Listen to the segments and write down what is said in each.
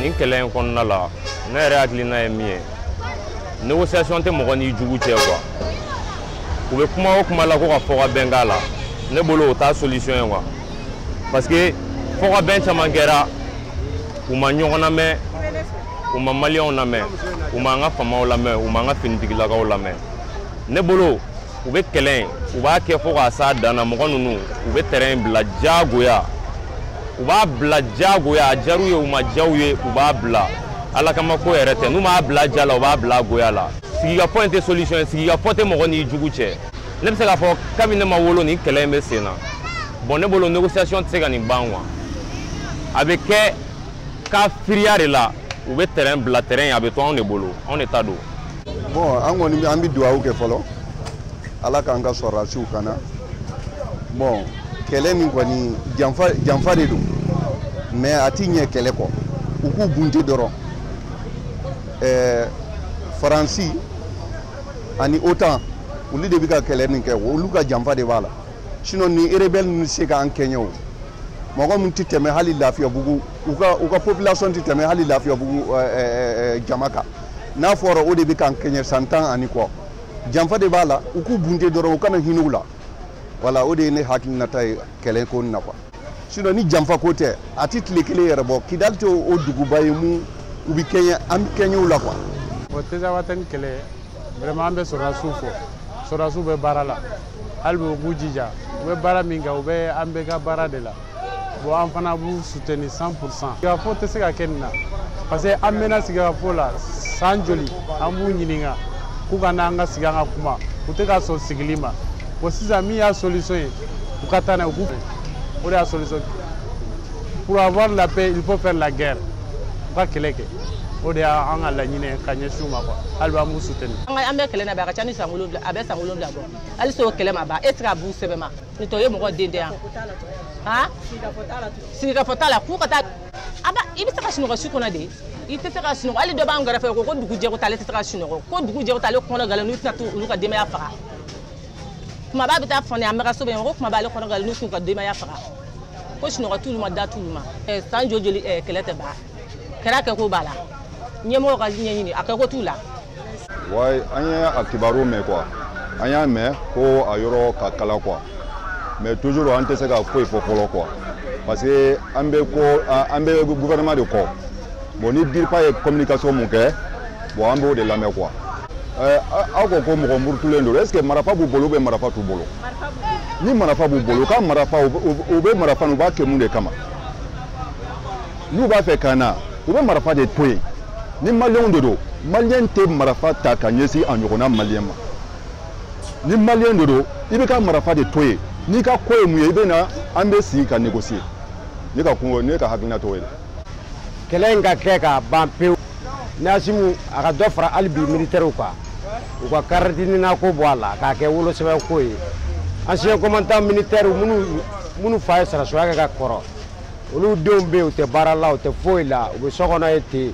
Nin kɛlɛ in kɔnɔna la, ne yɛrɛ hakilina ye min ye, négociation tɛ mɔgɔ n'i jugu cɛ quoi. U bɛ kuma o kuma la ko ka fɔ ka bɛn k'a la, ne bolo o t'a solution ye quoi, parce que fɔ ka bɛn caman kɛra, u ma ɲɔgɔn lamɛn, u ma maliyɛnw lamɛn, u ma an ka faamaw lamɛn, u ma an ka finitigilakaw lamɛn. Ne bolo, u bɛ kɛlɛ in, u b'a kɛ fo k'a s'a dan na. Mɔgɔ ninnu, u bɛ terrain bila diyagoya, u b'a bila diyagoya. A diyar'u ye, u ma diya u ye, u b'a bila. Ala kama ko yɛrɛ tɛ, n'u m'a bila ja la, u b'a bila goya la. Sigikafɔ in tɛ solution ye, sigikafɔ tɛ mɔgɔ n'i jugu cɛ. Ne bɛ se k'a fɔ, kabini ne ma wolo, nin kɛlɛ in bɛ sen na. Bon, ne bolo, négociation tɛ se ka nin ban quoi. A bɛ kɛ kafiriya de la. U bɛ terrain bila, terrain a bɛ to anw de bolo, anw de ta don. Bon, an kɔni, an bɛ dugawu kɛ fɔlɔ, Ala k'an ka sɔrɔdasiw kana. Bon, kɛlɛ nin kɔni, janfa janfa de don, mais a ti ɲɛ kɛlɛ kɔ. U k'u bunte dɔrɔn. Faransi ani OTAN, olu de bɛ ka kɛlɛ nin kɛ, olu ka janfa de b'a la. Sinon ni rebelle ninnu se k'an kɛɲɛ, o mɔgɔ min tɛ tɛmɛ hali Lafiyabugu, u ka population tɛ tɛmɛ hali Lafiyabugu jama kan. N'a fɔra o de bɛ k'an kɛɲɛ san 10 ani kɔ, janfa de b'a la. U k'u bunte dɔrɔn, u kana hinɛ u la. Wala, o de ye ne hakilinata ye kɛlɛ ko nin na quoi. Sinon ni janfa ko tɛ, a ti tile kelen yɛrɛ bɔ. Kidali tɛ o duguba ye mun u bɛ kɛɲɛ, an bɛ kɛɲɛ u la quoi. Bon, Tinzawatɛni kɛlɛ, vraiment, an bɛ sɔrɔdasiw fo. Sɔrɔdasiw bɛ baara la hali bi, u k'u jija, u bɛ baara min kɛ, u bɛ an bɛɛ ka baara de la. Bon, an fana b'u soutenir 100%. Sigikafɔ tɛ se ka kɛ nin na, parce que an mɛnna sigikafɔ la san joli. An b'u ɲininka k'u ka n'an ka sigi, an ka kuma, u tɛ ka sɔn sigili ma. Bon, sisan min y'a solution ye, u ka taa n'a ye, u k'u o de y'a solution. Pour avoir la paix, il faut faire la guerre. U ka kɛlɛ kɛ, o de y'an ka laɲini ye ka ɲɛsin u ma quoi. Hali bi an b'u soutenir. An bɛ kɛlɛ na bi, a ka ca ni san 7, a bɛ san 7 bɔ. Hali o kɛlɛ ma ban, e tɛ se ka b'u sɛbɛn ma. Nin tɔ ye mɔgɔ den tɛ yan han, sigikafɔ t'a la. K'u ka taa a ba, i bɛ se ka sunɔgɔ su kɔnɔ de, i tɛ se ka sunɔgɔ. Hali dɔ b'an kɛrɛfɛ, ko dugu jɛ ko taa, ale tɛ se ka sunɔgɔ, ko dugu jɛ ko taa, ale kɔnɔ galen, n'u tɛna olu ka denbaya faga. Kumaba bɛ taa fɔ ne, an bɛ ka so bɛ yen, ko kumaba ale kɔnɔ galen, n'u t'u ka denbaya faga, ko sunɔgɔ t'olu ma, da t'olu ma. San joli joli, kɛlɛ tɛ ban, kɛra kɛ ko b'a la, ɲɛmɔgɔw ka ɲɛɲini a kɛ ko t'u la. Ouais, an ye a kibaru mɛn quoi. An y'a mɛn ko a yɔrɔ ka kala quoi, mais toujours an tɛ se ka foyi fɔ fɔlɔ quoi, parce que an bɛ ko an bɛ gouvernement de kɔ. Bon, ni DIRPA ye communication mun kɛ, bon, an b'o de lamɛn quoi. Aw ko ko mɔgɔ murutulen don, est ce que marifa b'u bolo ou bien marifa t'u bolo? Ni marifa b'u bolo, u ka marifa, u bɛ marifa nin, u b'a kɛ mun de kama? N'u b'a fɛ ka na, u bɛ marifa de to yen. Ni maliyɛnw de don, maliyɛn tɛ marifa ta ka ɲɛsin a ɲɔgɔnna maliyɛn ma. Ni maliyɛn de don, i bɛ ka marifa de to yen. N'i ka ko ye mun ye, i bɛ na, an bɛ sigi ka négocier. Ne ka kungo, ne ka hakilina t'o ye dɛ. Kɛlɛ in ka kɛ k'a ban pewu. Ni Assimi a ka dɔ fara hali bi militaires kan, u ka carte NINA ko bɔ a la k'a kɛ wolosɛbɛn ko ye. Ancien commandant militaire minnu fa ye sarasiya kɛ ka kɔrɔ, olu denw bɛ yen, u tɛ baara la, u tɛ foyi la, u bɛ so kɔnɔ yen ten.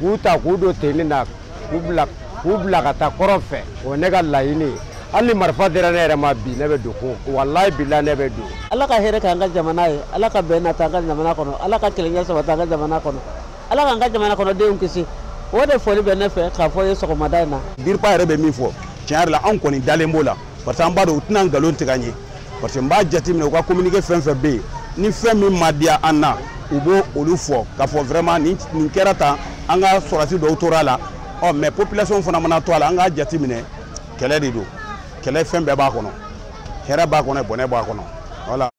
K'u ta k'u don tenni na, k'u bila ka taa kɔrɔn fɛ, o ye ne ka laɲini ye. Hali ni marifa dira ne yɛrɛ ma bi, ne bɛ don ko walayi bila, ne bɛ don. Ala ka hɛrɛ k'an ka jamana ye, Ala ka bɛn nata an ka jamana kɔnɔ, Ala ka kelenya sabati an ka jamana kɔnɔ, Ala k'an ka jamana kɔnɔdenw kisi. O de foli bɛ ne fɛ k'a fɔ ye sɔgɔmada in na. DIRPA yɛrɛ bɛ min fɔ, tiɲɛ yɛrɛ la, anw kɔni dalen b'o la, parce que an b'a dɔn u tɛna nkalon tigɛ an ye, parce que n b'a jateminɛ, u ka communiqué fɛn fɛn bɛ yen, ni fɛn min ma diya an na, u b'o olu fɔ k'a fɔ vraiment nin kɛra tan, an ka sɔrɔdasi dɔw tora a la. Ɔ, mais population fana mana to a la, an k'a jateminɛ, kɛlɛ de don, kɛlɛ fɛn bɛɛ b'a kɔnɔ, hɛrɛ b'a kɔnɔ, bɔnɛ b'a kɔnɔ, voilà.